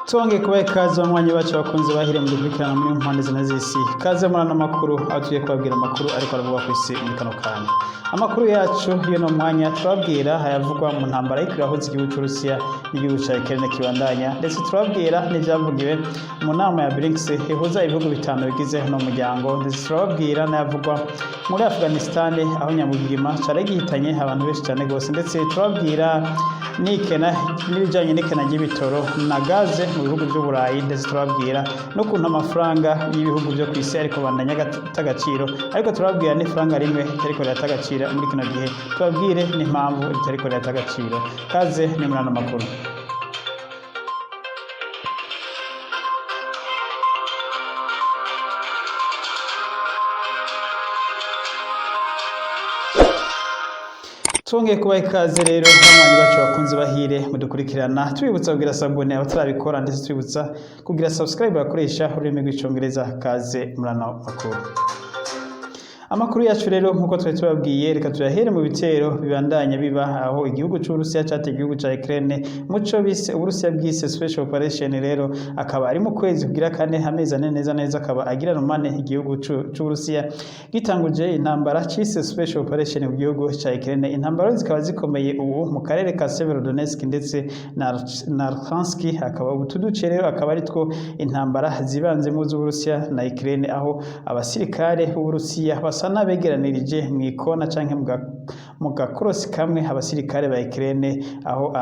Twongeye kubaha ikaze, banywanyi bacu, bakunze bahire mu dukurikirana muri mpande zine z'isi. Kaze muri ano makuru, aho tugiye kubabwira amakuru ariko aravugwa ku isi muri kano kanya. Amakuru yacu y'uno mwanya, turababwira ayavugwa mu ntambara iriko irahuza igihugu c'Uburusiya n'igihugu ca Ukraine kibandanya, ndetse turababwira n'ivyavugiwe mu nama ya BRICS ihuza ibihugu bitanu bigize uno muryango, ndetse turababwira n'ayavugwa muri Afghanistan, aho nyamugigima cari gihitanye abantu benshi cane gose, ndetse turababwira n'ikena n'ibijanye n'ikena ry'ibitoro na gaze mu bihugu vy'Uburayi, ndetse turababwira n'ukuntu amafaranga y'ibihugu vyo kw'isi ariko bandanya ata agaciro. Ariko turababwira n'ifaranga rimwe ritariko rirata agaciro muri kino gihe, tubabwire n'impamvu ritariko rirata agaciro. Kaze ni muri ano makuru. Twongeye kubaha ikaze rero, banywanyi bacu, bakunze bahire mudukurikirana. Tubibutsa kugira s'abonner abatarabikora, ndetse tubibutsa kugira subscribe bakoresha ururimi rw'Icongereza. Kaze muri ano makuru. Amakuru yacu rero, nk'uko twari tubabwiye, reka tuyahere mu bitero bibandanya biba, aho igihugu c'Uburusiya cateye igihugu ca Ukraine muco bise, Uburusiya bwise special operation. Rero akaba ari mu kwezi kugira kane, amezi 4 neza neza akaba agira rumane igihugu c'Uburusiya gitanguje intambara cise special operation mu gihugu ca Ukraine. Intambara zikaba zikomeye ubu mu karere ka Severodonetsk ndetse na Luhansk. Akaba utu duce rero akaba ari two intambara zibanzemo z'Uburusiya na Ukraine, aho abasirikare b'Uburusiya basa n'abegeranirije mu ikona canke mu gakorosi kamwe abasirikare ba Ukraine, aho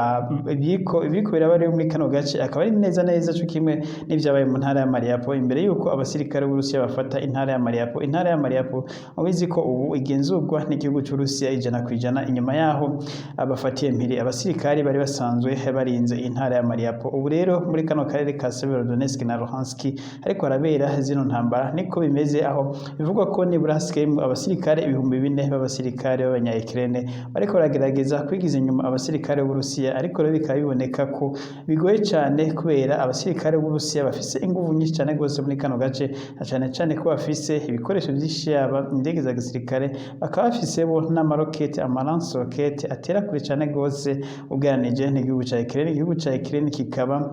ibiko biraba rero muri kano gace akaba ari neza neza co kimwe n'ivyabaye mu ntara ya Mariupol imbere yuko abasirikare b'Uburusiya bafata intara ya Mariupol. Intara ya Mariupol mubizi ko ubu igenzurwa n'igihugu c'Uburusiya 100%, inyuma yaho abafatiye mpiri abasirikare bari basanzwe barinze intara ya Mariupol. Ubu rero muri kano karere ka Severodonetsk na Luhansk ariko harabera zino ntambara, niko bimeze, aho bivugwa ko nibura hasigayemwo abasirikare 4000 b'abasirikare b'abanya-Ukraine bariko baragerageza kwigiza inyuma abasirikare b'Uburusiya. Ariko rero bikaba biboneka ko bigoye cane, kubera abasirikare b'Uburusiya bafise inguvu nyinshi cane gose muri kano gace, na cane cane ko bafise ibikoresho vyinshi, yaba indege za gisirikare, bakaba bafise bo n'amarokete, ama lance-roquettes atera kure cane gose ugereranije n'igihugu ca Ukraine. Igihugu ca Ukraine kikaba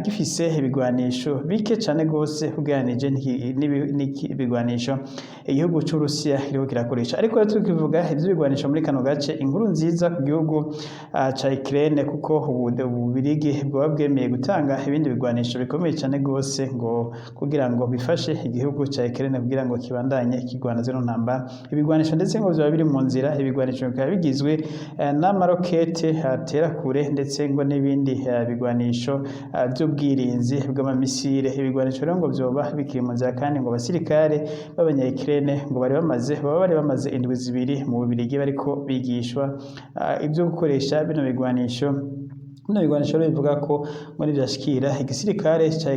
gifise ibigwanisho bike cane gose ugereranije n'ibigwanisho igihugu c'Uburusiya kiriko kirakoresha. Ariko rero tukivuga ivy'ibigwanisho muri kano gace, inkuru nziza ku gihugu ca Ukraine, kuko ubu Ububirigi bwoba bwemeye gutanga ibindi bigwanisho bikomeye cane gose ngo kugira ngo bifashe igihugu ca Ukraine kugira ngo kibandanye kigwana zino ntambara. Ibigwanisho ndetse ngo vyoba biri mu nzira. Ibigwanisho bikaba bigizwe n'amarokete atera kure, ndetse ngo n'ibindi bigwanisho vy'ubwirinzi bw'amamisire. Ibigwanisho rero ngo vyoba bikiri mu nzira, kandi ngo abasirikare b'abanya-Ukraine ngo bari bamaze baba bari bamaze indwi 2 mu Bubirigi bariko bigishwa ivyo gukoresha bino bigwanisho. Bino bigwanisho rero bivuga ko ngo nivyashikira igisirikare ca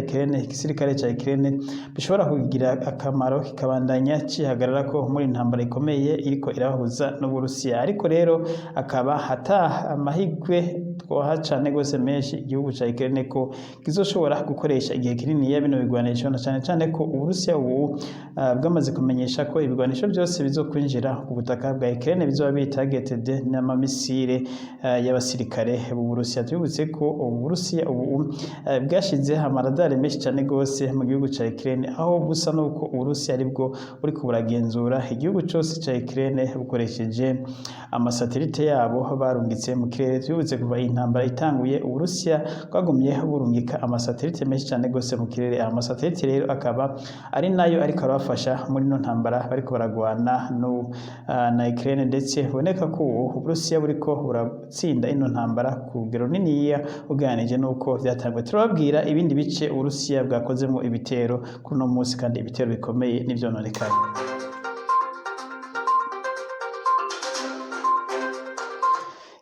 Ukraine bishobora kugira akamaro, kikabandanya cihagararako muri intambara ikomeye iriko irabahuza n'Uburusiya. Ariko rero akaba ata amahirwe twoha cane gose menshi igihugu ca Ukraine ko kizoshobora gukoresha igihe kininiya bino bigwanisho, na cane cane ko Uburusiya ubu bwamaze kumenyesha ko ibigwanisho vyose bizokwinjira ku butaka bwa Ukraine bizoba biri targeted n'amamisire y'abasirikare b'Uburusiya. Tubibutse ko Uburusiya ubu bwashize amaradari menshi cane gose mu gihugu ca Ukraine, aho busa nuko Uburusiya aribwo buriko buragenzura igihugu cose ca Ukraine bukoresheje amasatelite yabo barungitse mu kirere. Tubibutse, kuva iyi ntambara itanguye, Uburusiya bwagumye burungika amasatelite menshi cane gose mu kirere. Aya masatelite rero akaba ari nayo ariko arabafasha muri ino ntambara bariko baragwana no na Ukraine, ndetse biboneka ko ubu Uburusiya buriko buratsinda ino ntambara ku rugero runiniya ugereranije n'uko vyatanguye. Turababwira ibindi bice Uburusiya bwakozemwo ibitero kuri uno munsi, kandi ibitero bikomeye n'ivyononekaye.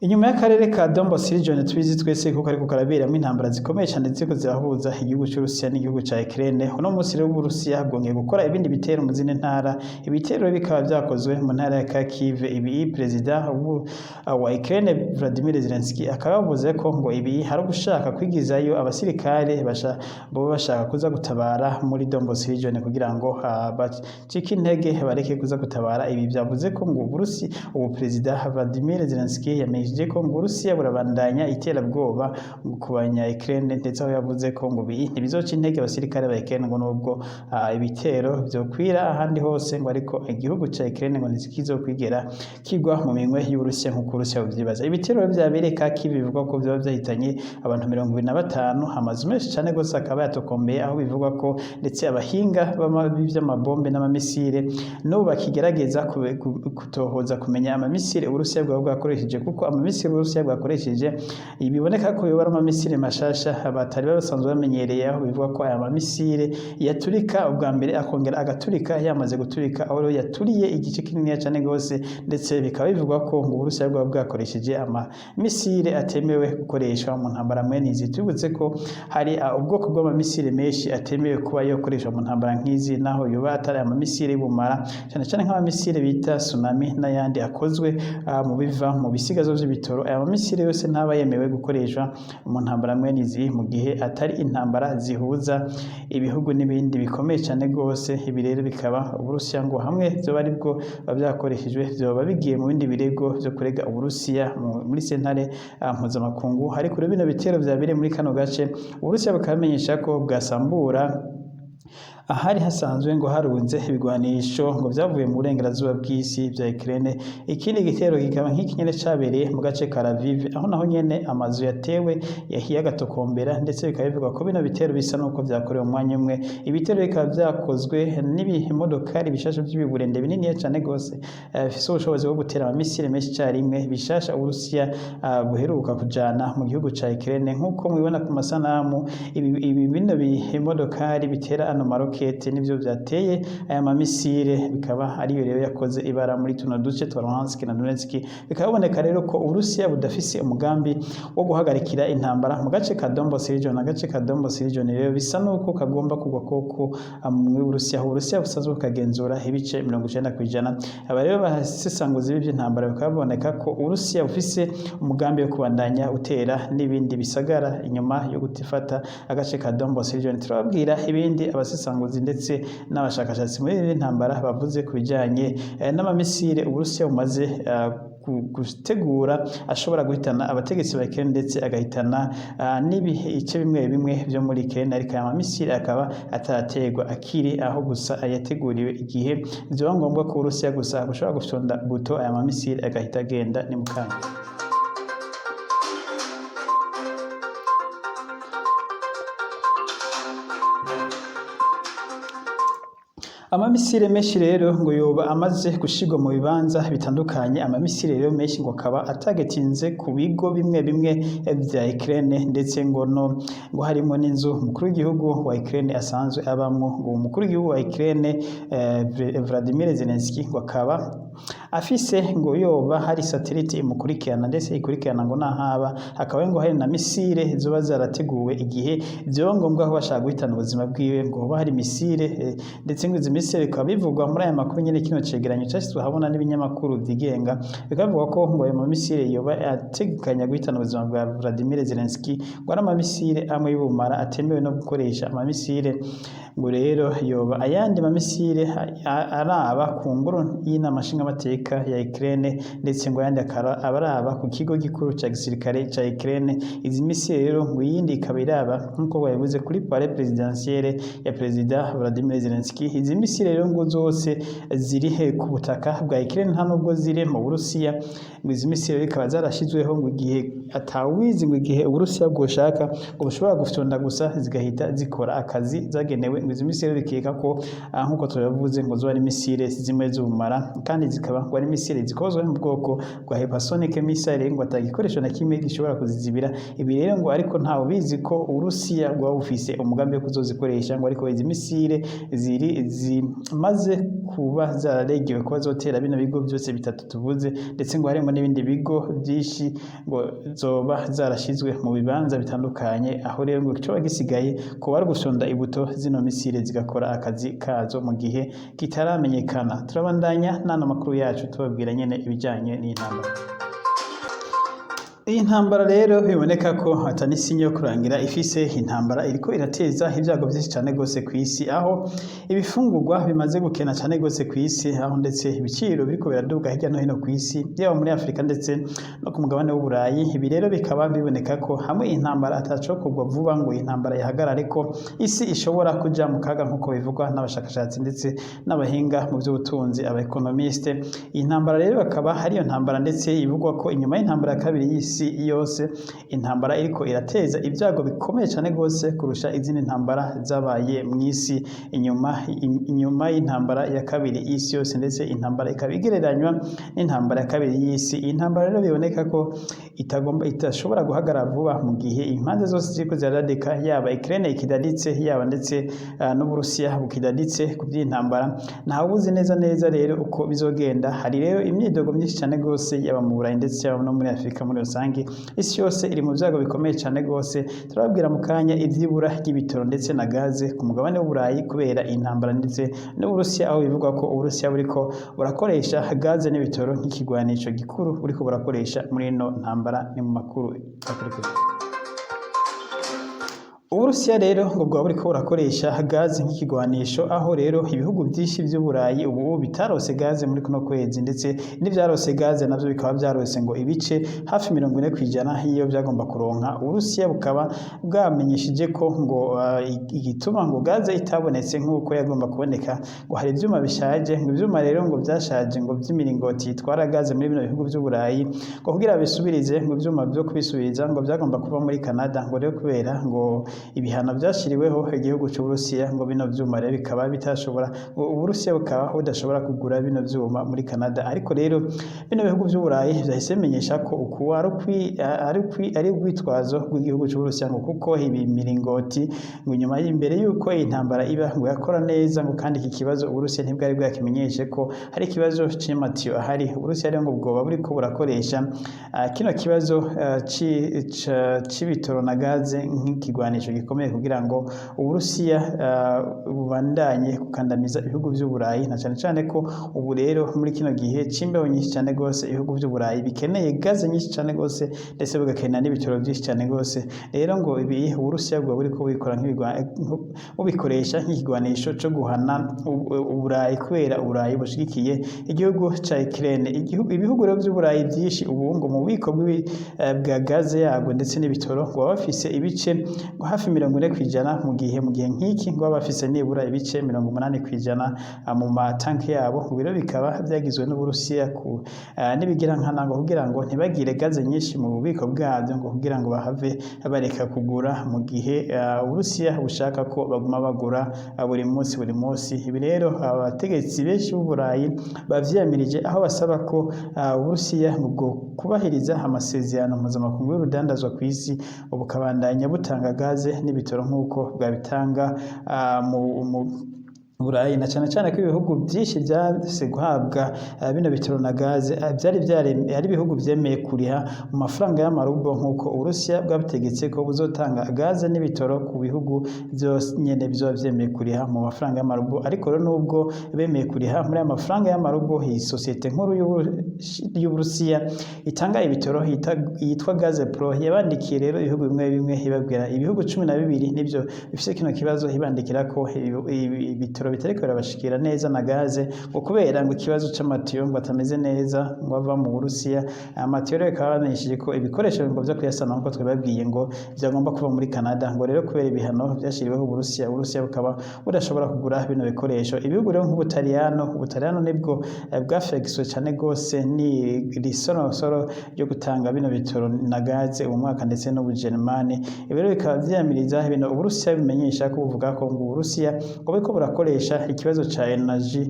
Inyuma y'akarere ka Donbas region, tubizi twese kuko ariko karaberamo intambara zikomeye cyane ziriko zirahuza igihugu cy'Uburusiya n'igihugu ca Ukraine. Uno munsi rero Uburusiya bwongeye gukora ibindi bitero mu zindi ntara. Ibitero bikaba vyakozwe mu ntara ya Kharkiv. Ibi perezida wa Ukraine Vladimir Zelensky akaba yavuze ko ngo ibi hari ugushaka kwigizayo abasirikare boba bashaka kuza gutabara muri Donbas region, kugira ngo bacike intege bareke kuza gutabara. Ibi vyavuze ko ngo Uburusi, ubu perezida Vladimir Zelensky yamenyesheje yamenyesheje ko ngo Uburusiya burabandanya iterabwoba ku banya Ukraine, ndetse aho yavuze ko ngo ntibizoca intege abasirikare ba Ukraine, ngo nubwo ibitero vyokwira ahandi hose, ngo ariko igihugu ca Ukraine ngo ntikizokwigera kigwa mu minwe y'Uburusiya nk'uko Uburusiya buvyibaza. Ibitero vyabereye Kharkiv bivugwa ko vyoba vyahitanye abantu 25, amazu menshi cane gose akaba yatokombeye, aho bivugwa ko ndetse abahinga b'ivy'amabombe n'amamisire n'ubu bakigerageza kutohoza kumenya amamisire Uburusiya bwaba bwakoresheje, kuko amamisire Uburusiya bwakoresheje biboneka ko yoba ari amamisire mashasha batari basanzwe bamenyereye, aho bivugwa ko aya mamisire yaturika ubwa mbere akongera agaturika yamaze guturika, aho rero yaturiye igice kininiya cane gose. Ndetse bikaba bivugwa ko ngo Uburusiya bwaba bwakoresheje amamisire atemewe gukoreshwa mu ntambara mwene izi. Tubibutse ko hari ubwoko bw'amamisire menshi atemewe kuba yokoreshwa mu ntambara nk'izi, naho yoba atari amamisire y'ubumara, cyane cyane nk'amamisire bita tsunami n'ayandi akozwe mu biva mu bisigazo vy'ibitoro. Aya mamisire yose ntaba yemewe gukoreshwa mu ntambara mwene izi, mu gihe atari intambara zihuza ibihugu n'ibindi bikomeye cyane gose. Ibi rero bikaba Uburusiya ngo hamwe vyoba aribwo biba vyakoreshejwe, vyoba bigiye mu bindi birego vyo kurega Uburusiya muri sentare mpuzamakungu. Ariko rero bino bitero vyabereye muri kano gace, Uburusiya bukaba ko bwasambura ahari hasanzwe ngo harunze ibigwanisho ngo vyavuye mu burengerazuba bw'isi vya Ukraine. Ikindi gitero kikaba nk'iki nyene cabereye mu gace ka Lviv, aho naho nyene amazu yatewe yahiye agatokombera, ndetse bikaba bivugwa ko bino bitero bisa nuko vyakorewe mu mwanya umwe. Ibitero bikaba vyakozwe n'ibimodokari bishasha vy'ibiburende bininiya cane gose, bifise ubushobozi bwo gutera amamisire menshi icarimwe, bishasha Uburusiya buheruka kujana mu gihugu ca Ukraine. Nk'uko mubibona ku masanamu, ibi bino bimodokari bitera ano marokete nivyo vyateye aya mamisire, bikaba ariyo rero yakoze ibara muri tuno duce twa Luhansk na Donetsk. Bikaba biboneka rero ko Uburusiya budafise umugambi wo guhagarikira intambara mu gace ka Donbas region. Agace ka Donbas region rero bisa nuko kagomba kugwa koko muri Uburusiya, aho Uburusiya busanzwe bukagenzura ibice 90%. Aba rero basesanguzi b'ivy'intambara bikaba biboneka ko Uburusiya bufise umugambi wo kubandanya utera n'ibindi bisagara inyuma yo gufata agace ka Donbas region. Turababwira ibindi abasesanguzi ndetse n'abashakashatsi muri iyi ntambara bavuze ku bijanye n'amamisire Uburusiya bumaze gutegura ashobora guhitana abategetsi ba Ukraine, ndetse agahitana n'ibice bimwe bimwe vyo muri Ukraine, ariko aya mamisire akaba ataraterwa, akiri aho gusa yateguriwe igihe vyoba ngombwa ko Uburusiya gusa bushobora gufyonda buto, aya mamisire agahita agenda. Ni mukanya. Amamisire menshi rero ngo yoba amaze gushirwa mu bibanza bitandukanye. Amamisire rero menshi ngo akaba atagetinze ku bigo bimwe bimwe vya Ukraine, ndetse ngo no ngo harimo n'inzu umukuru w'igihugu wa Ukraine asanzwe abamwo. Ngo umukuru w'igihugu wa Ukraine Vladimir Zelensky ngo akaba afise ngo yoba hari satellite imukurikirana, ndetse ikurikirana ngo nahaba hakaba ngo hari na misile zoba zarateguwe igihe vyoba ngombwa ko bashaka guhitana ubuzima bwiwe, ngo hoba hari misile ndetse ngo izi misile bikaba bivugwa muri aya makuru nyene, kino cegeranyo cashyizwe ahabona n'ibinyamakuru vyigenga, bikaba bivugwa ko ngo ayo mamisile yoba ategekanya guhitana ubuzima bwa Vladimir Zelensky ngo ari amamisile amwe y'ubumara atemewe no gukoresha. Amamisile ngo rero yoba ayandi mamisile araba ku ngoro y'inama nshingamateka ya Ukraine, ndetse ngo ayandi akaba araba ku kigo gikuru ca gisirikare ca Ukraine. Izi misile rero ngo iyindi ikaba iraba, nk'uko babivuze, kuri palais présidentielle ya Perezida Vladimir Zelensky. Izi misile rero ngo zose ziri he ku butaka bwa Ukraine, nta nubwo ziri mu Burusiya. Ngo izi misile bikaba zarashizweho ngo igihe atawizi, ngo igihe Uburusiya bwoshaka ngo bushobora gufyonda gusa zigahita zikora akazi zagenewe. Ngo izi misile bikeka ko nk'uko tubivuze ngo zoba ari misile zimwe z'ubumara, kandi zikaba ngo ari misile zikozwe mu bwoko bwa hypersonic missile, ngo atagikoresho na kimwe gishobora kuzizibira. Ibi rero ngo ariko ntawe bizi ko Uburusiya bwaba bufise umugambi wo kuzozikoresha, ngo ariko izi misile ziri zimaze kuba zararegewe kuba zotera bino bigo byose bitatu tuvuze, ndetse ngo harimo n'ibindi bigo byinshi, ngo zoba zarashizwe mu bibanza bitandukanye, aho rero ngo icoba gisigaye kuba ari gufyonda ibuto, zino misile zigakora akazi kazo mu gihe kitaramenyekana. Turabandanya n'ano makuru yacu tubabwira nyene ibijanye n'intambara. Iyi ntambara rero biboneka ko ata n'isinya yo kurangira ifise. Intambara iriko irateza ibyago byinshi cyane gose ku isi, aho ibifungurwa bimaze gukena cyane gose ku isi, aho ndetse ibiciro biriko biraduga hirya no hino ku isi, yaba muri Afurika ndetse no ku mugabane w'Uburayi. Ibi rero bikaba biboneka ko hamwe intambara atacokorwa vuba ngo intambara ihagarare, ko isi ishobora kuja mu kaga, nk'uko bivugwa n'abashakashatsi ndetse n'abahinga mu by'ubutunzi, aba économistes. Iyi ntambara rero bakaba ariyo ntambara ndetse ivugwa ko inyuma y'intambara ya kabiri y'isi yose, intambara iriko irateza ibyago bikomeye cyane gose kurusha izindi ntambara zabaye mu isi inyuma y'intambara ya kabiri y'isi yose, ndetse intambara ikaba igereranywa n'intambara ya kabiri y'isi. Iyi ntambara rero biboneka ko itagomba, itashobora guhagarara vuba mu gihe impande zose ziriko ziradadika, yaba Ukraine ikidaditse, yaba ndetse n'Uburusiya bukidaditse ku by'intambara. Ntawe uzi neza neza rero uko bizogenda. Hari rero imyidogo myinshi cyane gose, yaba mu Burayi ndetse yaba no muri Afurika muri rusange. Isi yose iri mu byago bikomeye cyane gose. Turababwira mu kanya ivyibura ry'ibitoro ndetse na gaze ku mugabane w'Uburayi kubera intambara ndetse n'Uburusiya, aho bivugwa ko Uburusiya buriko burakoresha gaze n'ibitoro nk'ikigwanisho gikuru buriko burakoresha muri ino ntambara. Ni mu makuru akurikira. Uburusiya rero ngo bwaba buriko burakoresha gaze nk'ikigwanisho, aho rero ibihugu byinshi by'Uburayi ubu bitarose gaze muri kuno kwezi, ndetse n'ivyarose gaze navyo bikaba vyarose ngo ibice hafi 40% y'iyo byagomba kuronka. Uburusiya bukaba bwamenyesheje ko ngo igituma ngo gaze itabonetse nk'uko yagomba kuboneka, ngo hari ivyuma bishaje, ngo ivyuma rero ngo vyashaje, ngo vy'imiringoti itwara gaze muri bino bihugu by'Uburayi, ngo kugira bisubirize, ngo ivyuma vyo kubisubiriza ngo vyagomba kuva muri Canada. Ngo rero kubera ngo ibihano byashyiriweho igihugu cy'Uburusiya, ngo bino vyuma rero bikaba bitashobora, ngo Uburusiya bukaba budashobora kugura bino vyuma muri Canada. Ariko rero bino bihugu vy'Uburayi vyahise bimenyesha ko uku ari urwitwazo rw'igihugu cy'Uburusiya, ngo kuko ibi miringoti ngo inyuma imbere y'uko iyi ntambara iba ngo yakora neza, ngo kandi iki kibazo Uburusiya ntibwari bwakimenyeshe ko hari ikibazo c'amatiyo ahari. Uburusiya rero ngo bwoba buriko burakoresha kino kibazo c'ibitoro na gaze nk'ikigwanisho gikomeye kugira ngo Uburusiya bubandanye gukandamiza ibihugu vy'Uburayi, na cane cane ko ubu rero muri kino gihe c'imbeho nyinshi cane gose ibihugu vy'Uburayi bikeneye gaze nyinshi cane gose, ndetse bugakenera n'ibitoro vyinshi cane gose. Rero ngo ibi Uburusiya bwoba buriko bubikora bubikoresha nk'ikigwanisho co guhana Uburayi kubera Uburayi bushigikiye igihugu ca Ukraine. Ibihugu rero vy'Uburayi vyinshi ubu ngo mu bubiko bwa gaze yabwo ndetse n'ibitoro ngo baba bafise ibice ngo hafi 40%, mu gihe nk'iki ngo baba bafise nibura ibice 80% mu matanki yabo. Ngo rero bikaba vyagizwe n'Uburusiya ku n'ibigirankana, ngo kugira ngo ntibagire gaze nyinshi mu bubiko bwabyo, ngo kugira ngo bahave bareka kugura mu gihe Uburusiya bushaka ko baguma bagura buri munsi buri munsi. Ibi rero abategetsi benshi b'Uburayi bavyiyamirije, aho basaba ko Uburusiya ngo kubahiriza amasezerano mpuzamakungu y'urudandazwa kw'isi, bukabandanya butanga gaze n'ibitoro nk'uko bwabitanga mu Burayi, na cane cane ko ibihugu vyinshi vyase guhabwa bino bitoro na gaze vyari ari ibihugu vyemeye kuriha mu mafaranga y'amarubo, nk'uko Uburusiya bwabitegetse ko buzotanga gaze n'ibitoro ku bihugu vyose nyene bizoba vyemeye kuriha mu mafaranga y'amarubo. Ariko rero nubwo bemeye kuriha muri ayo mafaranga y'amarubo, iyi sosiyete nkuru y'Uburusiya itanga ibitoro yitwa Gazprom yabandikiye rero ibihugu bimwe bimwe ibabwira, ibihugu 12 nivyo bifise kino kibazo, ibandikira ko ibitoro bitariko birabashikira neza na gaze, ngo kubera ngo ikibazo c'amatiyo ngo atameze neza ngo ava mu Burusiya. Amatiyo rero bikaba bamenyesheje ko ibikoresho ngo vyo kuyasana, nkuko twababwiye, ngo vyagomba kuva muri Canada. Ngo rero kubera ibihano vyashiriweho Uburusiya, Uburusiya bukaba budashobora kugura bino bikoresho. Ibihugu rero nk'Ubutaliyano, Ubutaliyano nibwo bwafegiswe cane gose ni risorosoro ryo gutanga bino bitoro na gaze uwo mwaka, ndetse n'Ubujerumani. Ibi rero bikaba vyiyamiriza bino Uburusiya bimenyesha ko buvuga ko ngo Uburusiya ngo buriko burakoresha ikibazo ca energy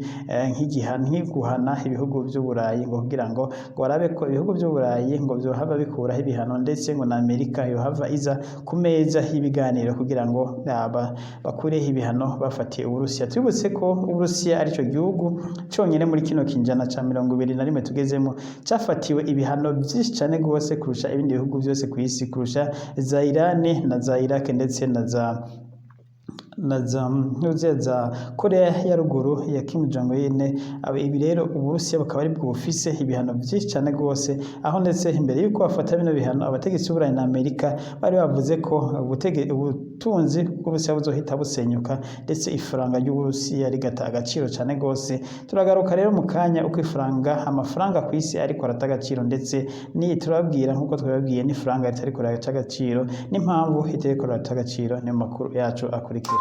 nk'iguhana ibihugu vy'Uburayi, ngo kugira ngo barabe ko ibihugu vy'Uburayi ngo vyohava bikuraho ibihano, ndetse ngo na Amerika yohava iza ku meza y'ibiganiro kugira ngo bakureho ibihano bafatiye Uburusiya. Twibutse ko Uburusiya arico gihugu conyene muri kino kinjana ca 21 tugezemo cafatiwe ibihano vyinshi cane gose kurusha ibindi bihugu vyose kw'isi, kurusha za Irani na za Iraq ndetse na za Na za ntuze za Korea ya Ruguru ya Kim Jong Un. Ibi rero Uburusiya bukaba ari bwo bufise ibihano byinshi cyane rwose, aho ndetse imbere y'uko bafata bino bihano, abategetsi b'Uburayi na Amerika bari bavuze ko ubutunzi bw'Uburusiya buzohita busenyuka, ndetse ifaranga ry'Uburusiya rigata agaciro cyane rwose. Turagaruka rero mu kanya uko ifaranga, amafaranga ku isi ariko arata agaciro, ndetse ni turababwira nk'uko twababwiye n'ifaranga ritariko riraca agaciro n'impamvu itariko rirata agaciro. Ni mu makuru yacu akurikira.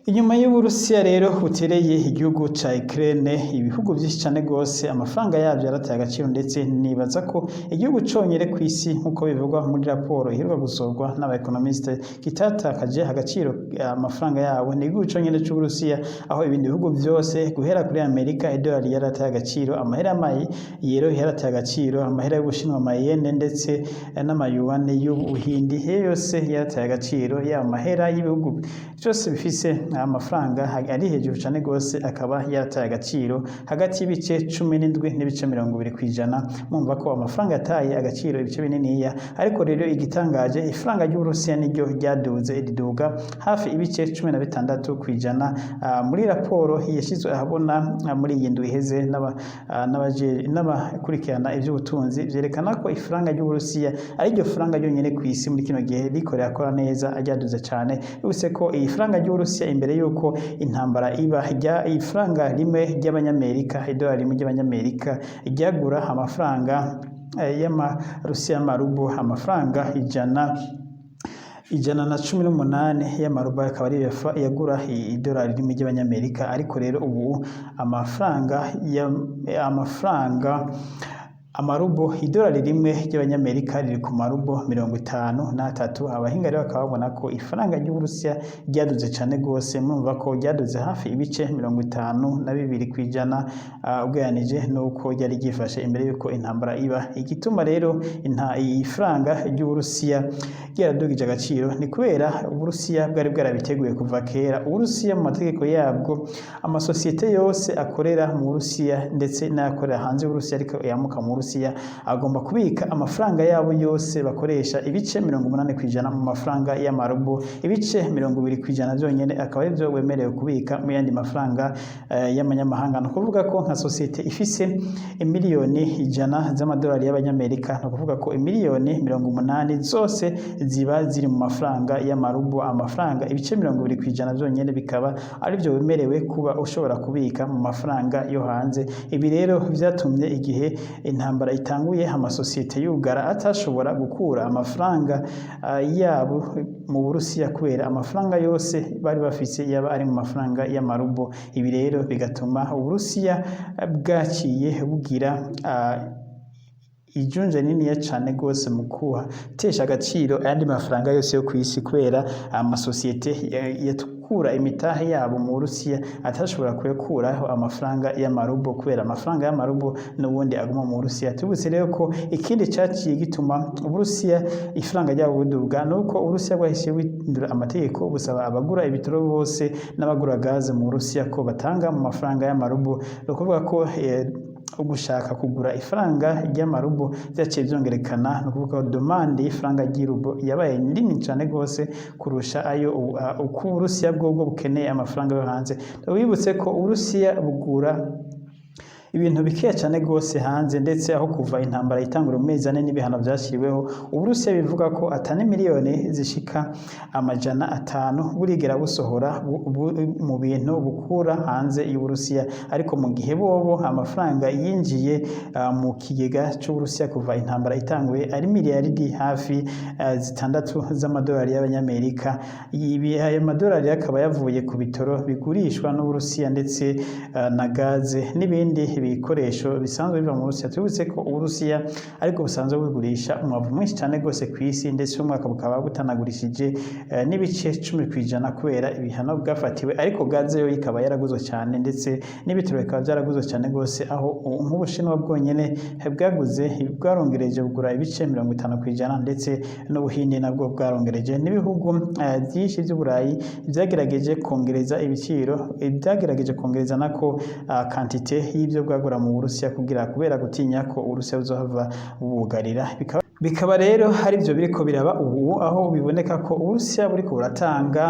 Inyuma y'Uburusiya rero butereye igihugu ca Ukraine, ibihugu byinshi cyane rwose amafaranga yabyo yarataye agaciro. Ndetse nibaza ko igihugu conyene ku isi, nk'uko bivugwa muri raporo iheruka gusohorwa n'aba économistes, kitatakaje agaciro amafaranga yabo ni igihugu conyene c'Uburusiya, aho ibindi bihugu byose, guhera kuri Amerika, idolari yarataye agaciro, amahera y'amayero yarataye agaciro, amahera y'Ubushinwa, amayene, ndetse n'amayuwane y'Ubuhindi yose yarataye agaciro. Yaba amahera y'ibihugu byose bifise amafaranga ari hejuru cyane rwose akaba yarataye agaciro hagati y'ibice 17 n'ibice 20%. Mwumva ko amafaranga yataye agaciro ibice bininiya. Ariko rero igitangaje, ifaranga ry'Uburusiya niryo ryaduze, riduga hafi ibice 16%. Muri raporo yashyizwe ahabona muri iyi ndwi iheze n'abakurikirana iby'ubutunzi, byerekana ko ifaranga ry'Uburusiya ari ryo faranga ryonyine ku isi muri kino gihe riko rirakora neza, ryaduze cyane. Bibutse ko iyi faranga ry'Uburusiya, imbere y'uko intambara iba, rya ifaranga rimwe ry'Abanyamerika, idolari rimwe ry'Abanyamerika ryagura amafaranga y'Amarusiya, y'amarubo, amafaranga 118 y'amarubo, akaba ari yagura idolari rimwe ry'Abanyamerika. Ariko rero ubu amafaranga ya amafaranga amarubo, idolari rimwe ry'Abanyamerika riri ku marubo 53. Abahinga rero bakaba babona ko ifaranga ry'Uburusiya ryaduze cyane rwose. Murumva ko ryaduze hafi ibice 52%, ugereranije n'uko ryari ryifashe imbere y'uko intambara iba. Igituma rero iyi faranga ry'Uburusiya ryaradugije agaciro ni kubera Uburusiya bwari bwarabiteguye kuva kera. Uburusiya mu mategeko yabwo, amasosiyete yose akorera mu Burusiya ndetse n'ayakorera hanze y'Uburusiya ariko yamuka mu Burusiya, agomba kubika amafaranga yabo yose bakoresha ibice 80% mu mafaranga y'amarubo, ibice 20% byonyine akaba aribyo wemerewe kubika mu yandi mafaranga y'amanyamahanga. Ni ukuvuga ko nka sosiyete ifise 100 miliyoni z'amadolari y'Abanyamerika, ni ukuvuga ko 80 miliyoni zose ziba ziri mu mafaranga y'amarubo, amafaranga ibice 20% byonyine bikaba aribyo wemerewe kuba ushobora kubika mu mafaranga yo hanze. Ibi rero byatumye igihe intambara itanguye amasosiyete yugara, atashobora gukura amafaranga yabo mu Burusiya kubera amafaranga yose bari bafise yaba ari mu mafaranga y'amarubo. Ibi rero bigatuma Uburusiya bwaciye bugira ijunja niniya cane gose mu kuhatesha agaciro ayandi mafaranga yose yo kw'isi, kubera amasosiyete yakura imitahe yabo mu Burusiya atashobora kuyakuraho amafaranga y'amarubo, kubera amafaranga y'amarubo n'ubundi aguma mu Burusiya. Tubutse rero ko ikindi caciye gituma Uburusiya ifaranga ryabo buduga nuko Uburusiya bwahise buhindura amategeko, busaba abagura ibitoro bose n'abagura gaze mu Burusiya ko batanga mu mafaranga y'amarubo. Ni ukuvuga ko ugushaka kugura ifaranga ry'amarubo vyaciye vyongerekana. Ni ukuvuga ko demande y'ifaranga ry'irubo yabaye nini cane gose kurusha ayo uko Uburusiya bwobwo bukeneye amafaranga yo hanze. Wibutse ko Uburusiya bugura ibintu bikeya cane gose hanze, ndetse aho kuva intambara itangura mu mezi 4 n'ibihano vyashyiriweho Uburusiya, bivuga ko atani miliyoni zishika 500 burigera busohora mu bintu bukura hanze y'Uburusiya. Ariko mu gihe bobo amafaranga yinjiye mu kigega c'Uburusiya kuva intambara itanguye ari miliyaridi hafi 6 z'amadolari y'Abanyamerika. Ibi ayo madolari akaba yavuye ku bitoro bigurishwa n'Uburusiya, ndetse na gaze n'ibindi ibikoresho bisanzwe biva mu Burusiya. Tubibutse ko Uburusiya ariko busanzwe bugurisha umwavu mwinshi cyane rwose ku isi, ndetse umwaka bukaba butanagurishije n'ibice 10% kubera ibihano bwafatiwe. Ariko gaze yo ikaba yaraguzwe cyane, ndetse n'ibitoro bikaba byaraguzwe cyane rwose, aho nk'Ubushinwa bwonyene bwaguze, bwarongereje bugura ibice 50%, ndetse n'Ubuhinde nabwo bwarongereje, n'ibihugu byinshi by'Uburayi byagerageje kongereza ibiciro, byagerageje kongereza nako quantité y'ibyo bwagura mu Burusiya kugira kubera gutinya ko Uburusiya buzohava bubugarira. Bikaba Bikaba rero ari byo biriko biraba ubu, aho biboneka ko Uburusiya buriko buratanga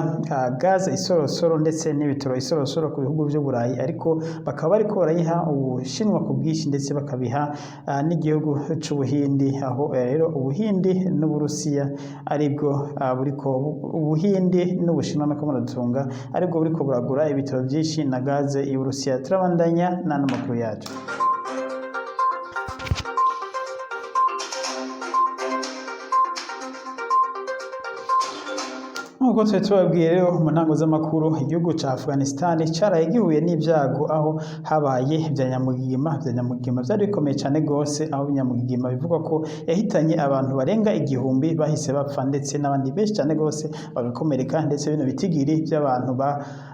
gaze isorosoro ndetse n'ibitoro isorosoro ku bihugu vy'Uburayi, ariko bakaba bariko barayiha Ubushinwa ku bwinshi, ndetse bakabiha n'igihugu c'Ubuhindi, aho rero Ubuhindi n'Uburusiya aribwo buriko, Ubuhindi n'Ubushinwa nako muratunga, aribwo buriko buragura ibitoro vyinshi na gaze y'Uburusiya. Turabandanya n'ano makuru yacu. Nk'uko twari tubabwiye rero mu ntango z'amakuru, igihugu ca Afghanistan caraye gihuye n'ibyago, aho habaye ibya nyamugigima. Vya nyamugigima vyari bikomeye cane gose, aho nyamugigima bivugwa ko yahitanye abantu barenga 1000 bahise bapfa, ndetse n'abandi benshi cane gose bagakomereka, ndetse bino bitigiri by'abantu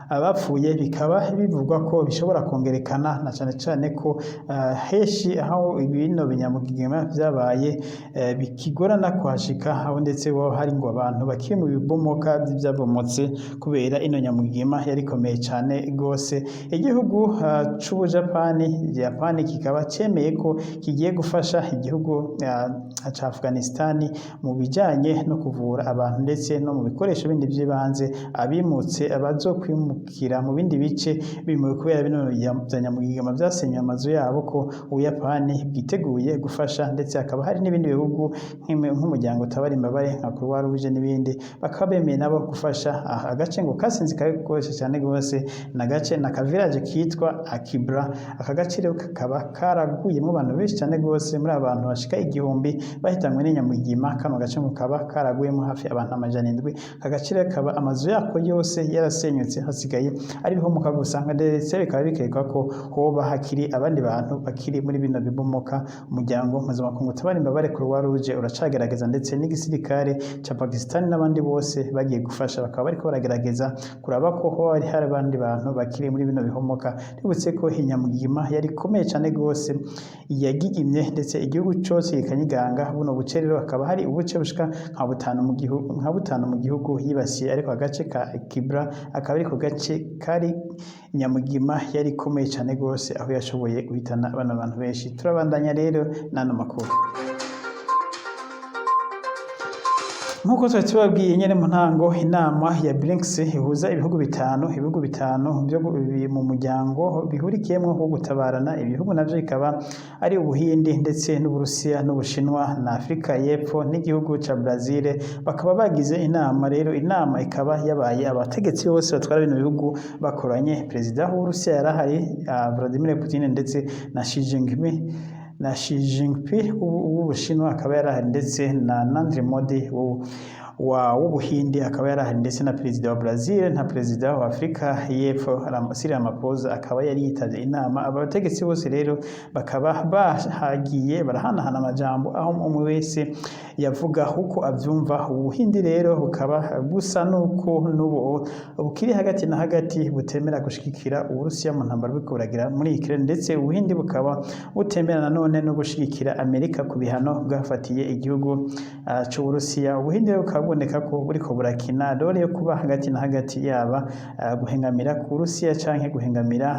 abapfuye bikaba bivugwa ko bishobora kongerekana, na cane cane ko henshi aho bino binyamugigima vyabaye bikigorana kuhashika, aho ndetse ho hari ngo abantu bakiri mu bibomoka vy'ivyabomotse kubera ino nyamugigima yari ikomeye cane gose. Igihugu c'Ubujapani, Japani, kikaba cemeye ko kigiye gufasha igihugu ca Afghanistan mu bijanye no kuvura abantu ndetse no mu bikoresho bindi vy'ibanze, abimutse abazokwimukira mu bindi bice bimuwe kubera bino vya nyamugigima vyasenyuye amazu yabo, ko Ubuyapani bwiteguye gufasha. Ndetse hakaba hari n'ibindi bihugu nk'umuryango utabara imbabare nka Croix Rouge n'ibindi, bakaba bemeye nabo gufasha. Aha agace ngo kasinzikaye gose cyane gose na gace na ka village kitwa Akibra. Aka gace rero kakaba karaguyemo abantu benshi cyane gose. Muri abantu bashika 1000 bahitanywe n'inyamugigima, kano gace ngo kaba karaguyemo hafi abantu 700. Aka gace rero kaba amazu yako yose yarasenyutse, hasigaye ari ibihomoka gusa, ndetse bikaba bikekwa ko hoba hakiri abandi bantu bakiri muri bino bibomoka. Umuryango mpuzamakungu utabara imbabare Croix Rouge uracagerageza, ndetse n'igisirikare ca Pakistan n'abandi bose bagiye gufasha, bakaba bariko baragerageza kuraba ko hoba hari abandi bantu bakiri muri bino bihomoka. Twibutse ko inyamugigima yari ikomeye cyane gose, yagigimye ndetse igihugu cose kikanyiganga. Buno buce rero hakaba hari ubuce bushika nka butanu mu gihugu yibasiye, ariko agace ka Kibra akaba ariko gace kari nyamugigima yari ikomeye cyane gose, aho yashoboye guhitana bano bantu benshi. Turabandanya rero n'ano makuru. Nk'uko twari tubabwiye nyene mu ntango, inama ya BRICS ihuza ibihugu bitanu byo mu muryango bihurikiyemwo wo gutabarana. Ibihugu navyo bikaba ari Ubuhindi ndetse n'Uburusiya n'Ubushinwa na Afurika y'Epfo n'igihugu ca Brazil, bakaba bagize inama. Rero inama ikaba yabaye abategetsi bose batwara bino bihugu bakoranye. Perezida w'Uburusiya yarahari, Vladimir Putin, ndetse na Xi Jinping w'Ubushinwa akaba yarahari, ndetse na Narendra Modi w'Ubuhindi akaba yarahari, ndetse na perezida wa Brazil na perezida wa Afurika y'Epfo Cyril Ramaphosa akaba yari yitavye inama. Aba bategetsi bose rero bakaba bahagiye barahanahana amajambo, aho umwe wese yavuga uko avyumva. Ubuhindi rero bukaba busa nuko n'ubu bukiri hagati na hagati, butemera gushigikira Uburusiya mu ntambara buriko buragira muri Ukraine, ndetse Ubuhindi bukaba butemera nanone no gushigikira Amerika ku bihano bwafatiye igihugu c'Uburusiya. Ubuhindi rero bukaba buboneka ko buriko burakina role yo kuba hagati na hagati, yaba guhengamira ku Burusiya canke guhengamira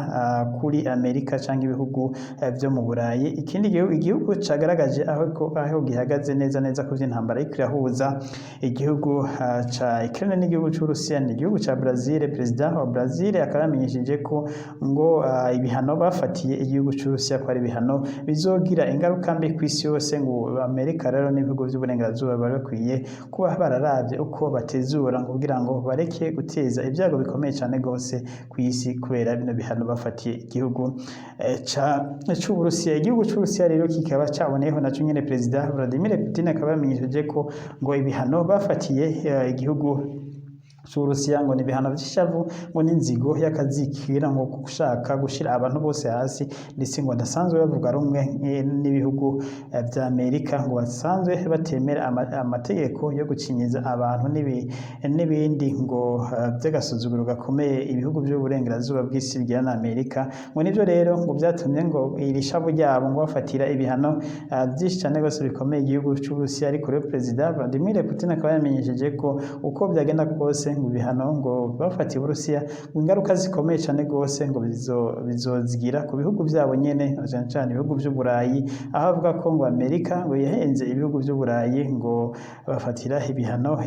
kuri Amerika canke ibihugu vyo mu Burayi. Ikindi igihugu cagaragaje aho gihagaze neza neza ku vy'intambara iriko irahuza igihugu ca Ukraine n'igihugu c'Uburusiya ni igihugu ca Brazil. Perezida wa Brazil akaba yamenyesheje ko ngo ibihano bafatiye igihugu c'Uburusiya ko ari ibihano bizogira ingaruka mbi kw'isi yose, ngo Amerika rero n'ibihugu vy'uburengerazuba bari bakwiye kuba bararavye uko batezura ngo kugira ngo bareke guteza ibyago bikomeye cane gose kw'isi kubera bino bihano bafatiye igihugu c'Uburusiya. Igihugu c'Uburusiya rero kikaba caboneyeho naco nyene, Perezida Vladimir Putin akaba yamenyesheje ko ngo ibihano bafatiye igihugu c'Uburusiya ngo ni ibihano vy'ishavu, ngo n'inzigo y'akazikira, ngo gushaka gushira abantu bose hasi, ndetse ngo badasanzwe bavuga rumwe n'ibihugu vya Amerika, ngo basanzwe batemera amategeko yo gucinyiza abantu n'ibindi ngo vy'agasuzuguro gakomeye ibihugu vy'uburengerazuba bw'isi bigira na Amerika. Ngo nivyo rero ngo vyatumye ngo iri shavu ryabo ngo bafatira ibihano vyinshi cane gose bikomeye igihugu c'Uburusiya. Ariko rero Perezida Vladimir Putin akaba yamenyesheje ko uko vyagenda kose ngo ibihano ngo bafatiye Uburusiya ngo ingaruka zikomeye cane gose ngo bizozigira ku bihugu vyabo nyene, na cane cane ibihugu vy'Uburayi, aho avuga ko ngo Amerika ngo yahenze ibihugu vy'Uburayi ngo bafatira ibihano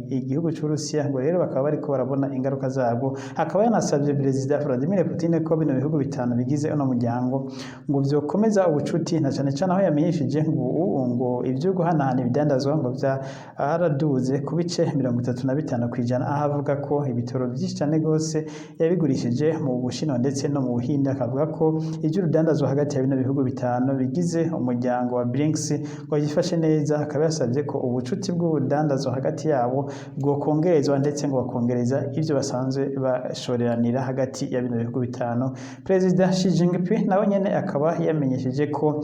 igihugu c'Uburusiya, ngo rero bakaba bariko barabona ingaruka zabwo. Akaba yanasavye Perezida Vladimir Putin ko bino bihugu bitanu bigize uno muryango ngo vyokomeza ubucuti, na cane cane aho yamenyesheje ngo ubu ngo ivyo guhanahana ibidandazwa ngo vyaraduze ku bice 35%, aho avuga ko ibitoro vyinshi cane gose yabigurishije mu Bushinwa ndetse no mu Buhinde. Akavuga ko ivy'urudandazwa hagati ya bino bihugu bitanu bigize umuryango wa BRICS ngo yifashe neza. Akaba yasavye ko ubucuti bw'urudandazwa hagati yabo bwokongerezwa, ndetse ngo bakongereza ivyo basanzwe bashoreranira hagati ya bino bihugu bitanu. Perezida Xi Jinping nawe nyene akaba yamenyesheje ko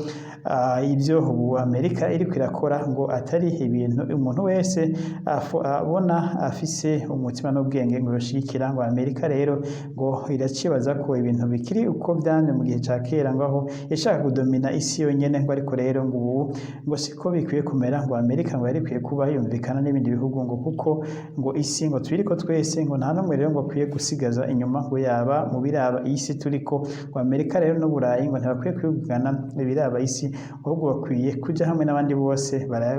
ivyo ubu Amerika iriko irakora ngo atari ibintu umuntu wese abona afise umutima n'ubwenge ngo yoshigikira. Ngo Amerika rero ngo iracibaza ko ibintu bikiri uko vyamye mu gihe ca kera, ngo aho yashaka kudomina isi yonyene, ngo ariko rero ngo ubu ngo siko bikwiye kumera. Ngo Amerika ngo yari ikwiye kuba yumvikana n'ibindi bihugu, ngo kuko ngo isi ngo turiko twese, ngo nta n'umwe rero ngo akwiye gusigaza inyuma, ngo yaba mu biraba isi turiko. Ngo Amerika rero n'Uburayi ngo ntibakwiye kwivugana ibiraba isi, ahubwo bakwiye kuja hamwe n'abandi bose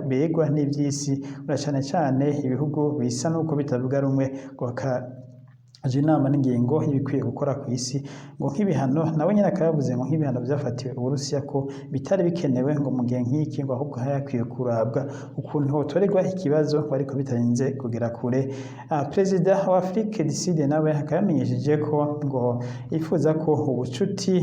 begwa n'ivy'isi, na cane cane ibihugu bisa n'uko bitavuga rumwe, ngo bakaja inama n'ingingo y'ibikwiye gukora ku isi. Ngo nk'ibihano, nawe nyene akaba yavuze ngo nk'ibihano vyafatiwe Uburusiya ko bitari bikenewe ngo mu gihe nk'iki, ngo ahubwo hari hakwiye kurabwa ukuntu hotorerwa ikibazo, ngo ariko bitarinze kugera kure. Perezida wa Afrique du Sud nawe akaba yamenyesheje ko ngo yifuza ko ubucuti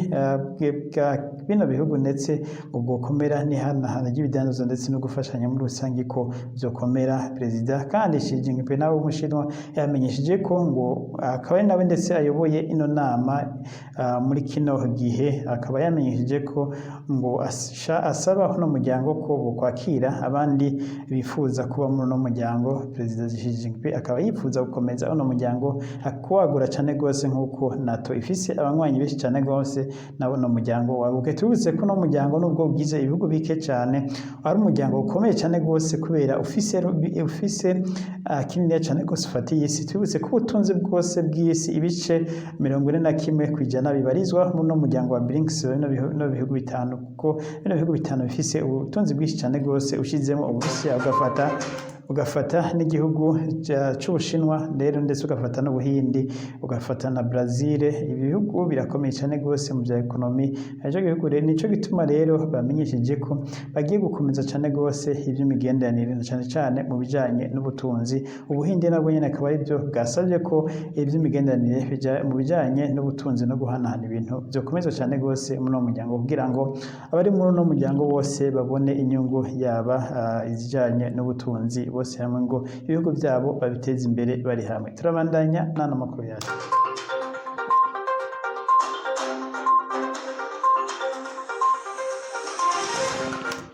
bwa bino bihugu ndetse ngo bwokomera, n'ihanahana ry'ibidandazwa ndetse no gufashanya muri rusange ko vyokomera. Perezida kandi Xi Jinping nawe w'Umushinwa yamenyesheje ko ngo akaba ari nawe ndetse ayoboye ino nama muri kino gihe, akaba yamenyesheje ko ngo asaba uno muryango ko bokwakira abandi bifuza kuba muri uno muryango. Perezida Xi Jinping akaba yifuza gukomeza uno muryango, kuwagura cane gose, nk'uko NATO ifise abanywanyi benshi cane gose, nawo uno muryango waguke. Tubibutse ko uno muryango, nubwo ugize ibihugu bike cane, ari umuryango ukomeye cane gose, kubera ufise kininiya cane gose ufatiye isi. Tubibutse ko ubutunzi bwose bw'isi, ibice 41% bibarizwa muri uno muryango wa BRICS, bino bihugu bitanu, kuko bino bihugu bitanu bifise ubutunzi bwinshi cane gose, ushizemo Uburusiya, ugafata n'igihugu c'Ubushinwa rero, ndetse ugafata n'Ubuhindi, ugafata na Brazil. Ibi bihugu birakomeye cane gose mu vya économie. Ico gihugu rero nico gituma rero bamenyesheje ko bagiye gukomeza cane gose ivy'imigenderanire, na cane cane mu bijanye n'ubutunzi. Ubuhinde nabwo nyene akaba arivyo bwasavye ko ivy'imigenderanire mu bijanye n'ubutunzi no guhanahana ibintu vyokomezwa cane gose muri uno muryango, kugira ngo abari muri uno muryango bose babone inyungu, yaba izijanye n'ubutunzi, bose hamwe, ngo ibihugu vyabo babiteze imbere bari hamwe. Turabandanya n'ano makuru yacu.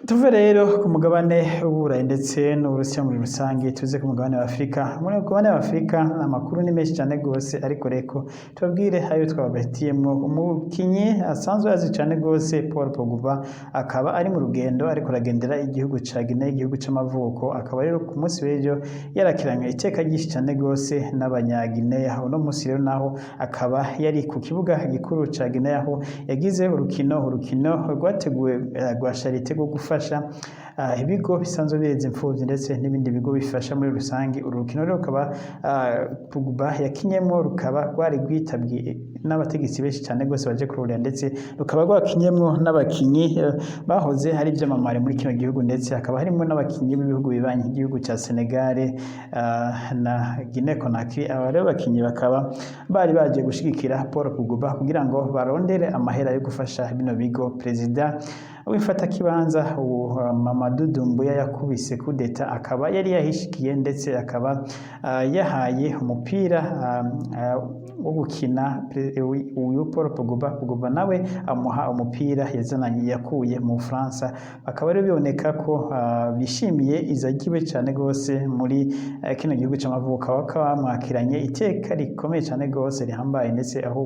Tuve rero ku mugabane w'Uburayi ndetse n'Uburusiya muri rusange, tuze ku mugabane wa Afurika. Muri mugabane wa Afurika amakuru ni menshi cyane gose, ariko reko tubabwire ayo twabahitiyemwo. Umukinyi asanzwe azi cyane gose Paul Pogba akaba ari mu rugendo, ariko aragendera igihugu ca Guinea, igihugu c'amavuko. Akaba rero ku munsi w'ejo yarakiranywe iteka ryinshi cyane gose n'Abanyaguinea. Uno munsi rero naho akaba yari ku kibuga gikuru ca Guinea, aho yagize urukino rwateguwe rwa charité rwo gufasha ibigo bisanzwe bireza imfuvyi ndetse n'ibindi bigo bifasha muri rusange. Uru rukino rero rukaba Pogba yakinyemwo, rukaba rwari rwitabwe n'abategetsi benshi cyane gose baje kurorera, ndetse rukaba rwakinyemwo n'abakinyi bahoze ari ivyamamare muri kino gihugu, ndetse hakaba harimwo n'abakinyi b'ibihugu bibanyi, igihugu ca Senegal na Guinea Conakry. Aba rero bakinyi bakaba bari baje gushigikira Paul Pogba kugira ngo barondere amahera yo gufasha bino bigo. Perezida w'imfatakibanza uwo Mamadou Doumbouya yakubise kudeta akaba yari yahishikiye, ndetse akaba yahaye umupira wo gukina uyu Paul Pogba. Pogba nawe amuha umupira yazananye yakuye mu Bufaransa. Bakaba rero biboneka ko bishimiye izagiwe cyane gose muri kino gihugu c'amavuko, bakaba bamwakiranye iteka rikomeye cyane gose rihambaye, ndetse aho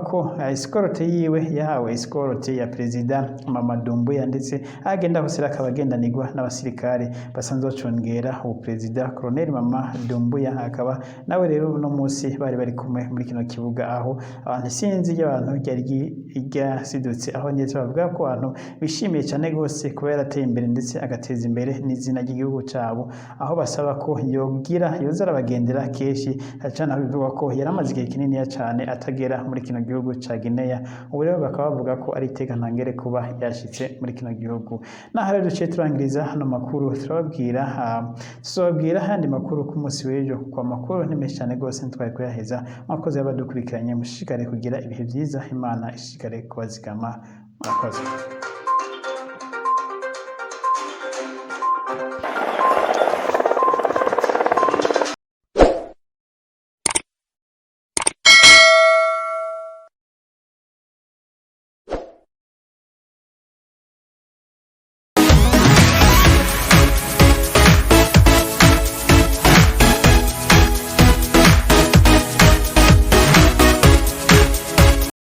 ko escorte yiwe yahawe escorte ya perezida Mamadou Doumbouya, ndetse agenda hose akaba agendanirwa n'abasirikare basanzwe bacungera ubu perezida Colonel Mama Doumbouya. Akaba nawe rero uno munsi bari kumwe muri kino kibuga, aho abantu isinzi ry'abantu ryari ryasidutse, aho ndetse bavuga ko abantu bishimiye cyane rwose kuba yarateye imbere, ndetse agateza imbere n'izina ry'igihugu cyabo, aho basaba ko yogira yoza arabagendera kenshi cyane, aho bivugwa ko yari amaze igihe kininiya cyane atagera muri kino gihugu ca Guinea. Ubu rero bakaba bavuga ko ari iteka ntangere kuba yashitse muri kino gihugu. Naho rero duciye turangiriza hano makuru, turababwira, tuzobabwira ayandi makuru ku munsi w'ejo, kuko amakuru ni menshi cyane rwose, ntitwari kuyaheza. Mwakoze abadukurikiranye, mushishikare kugira ibihe byiza, Imana ishishikare kubazigama. Murakoze.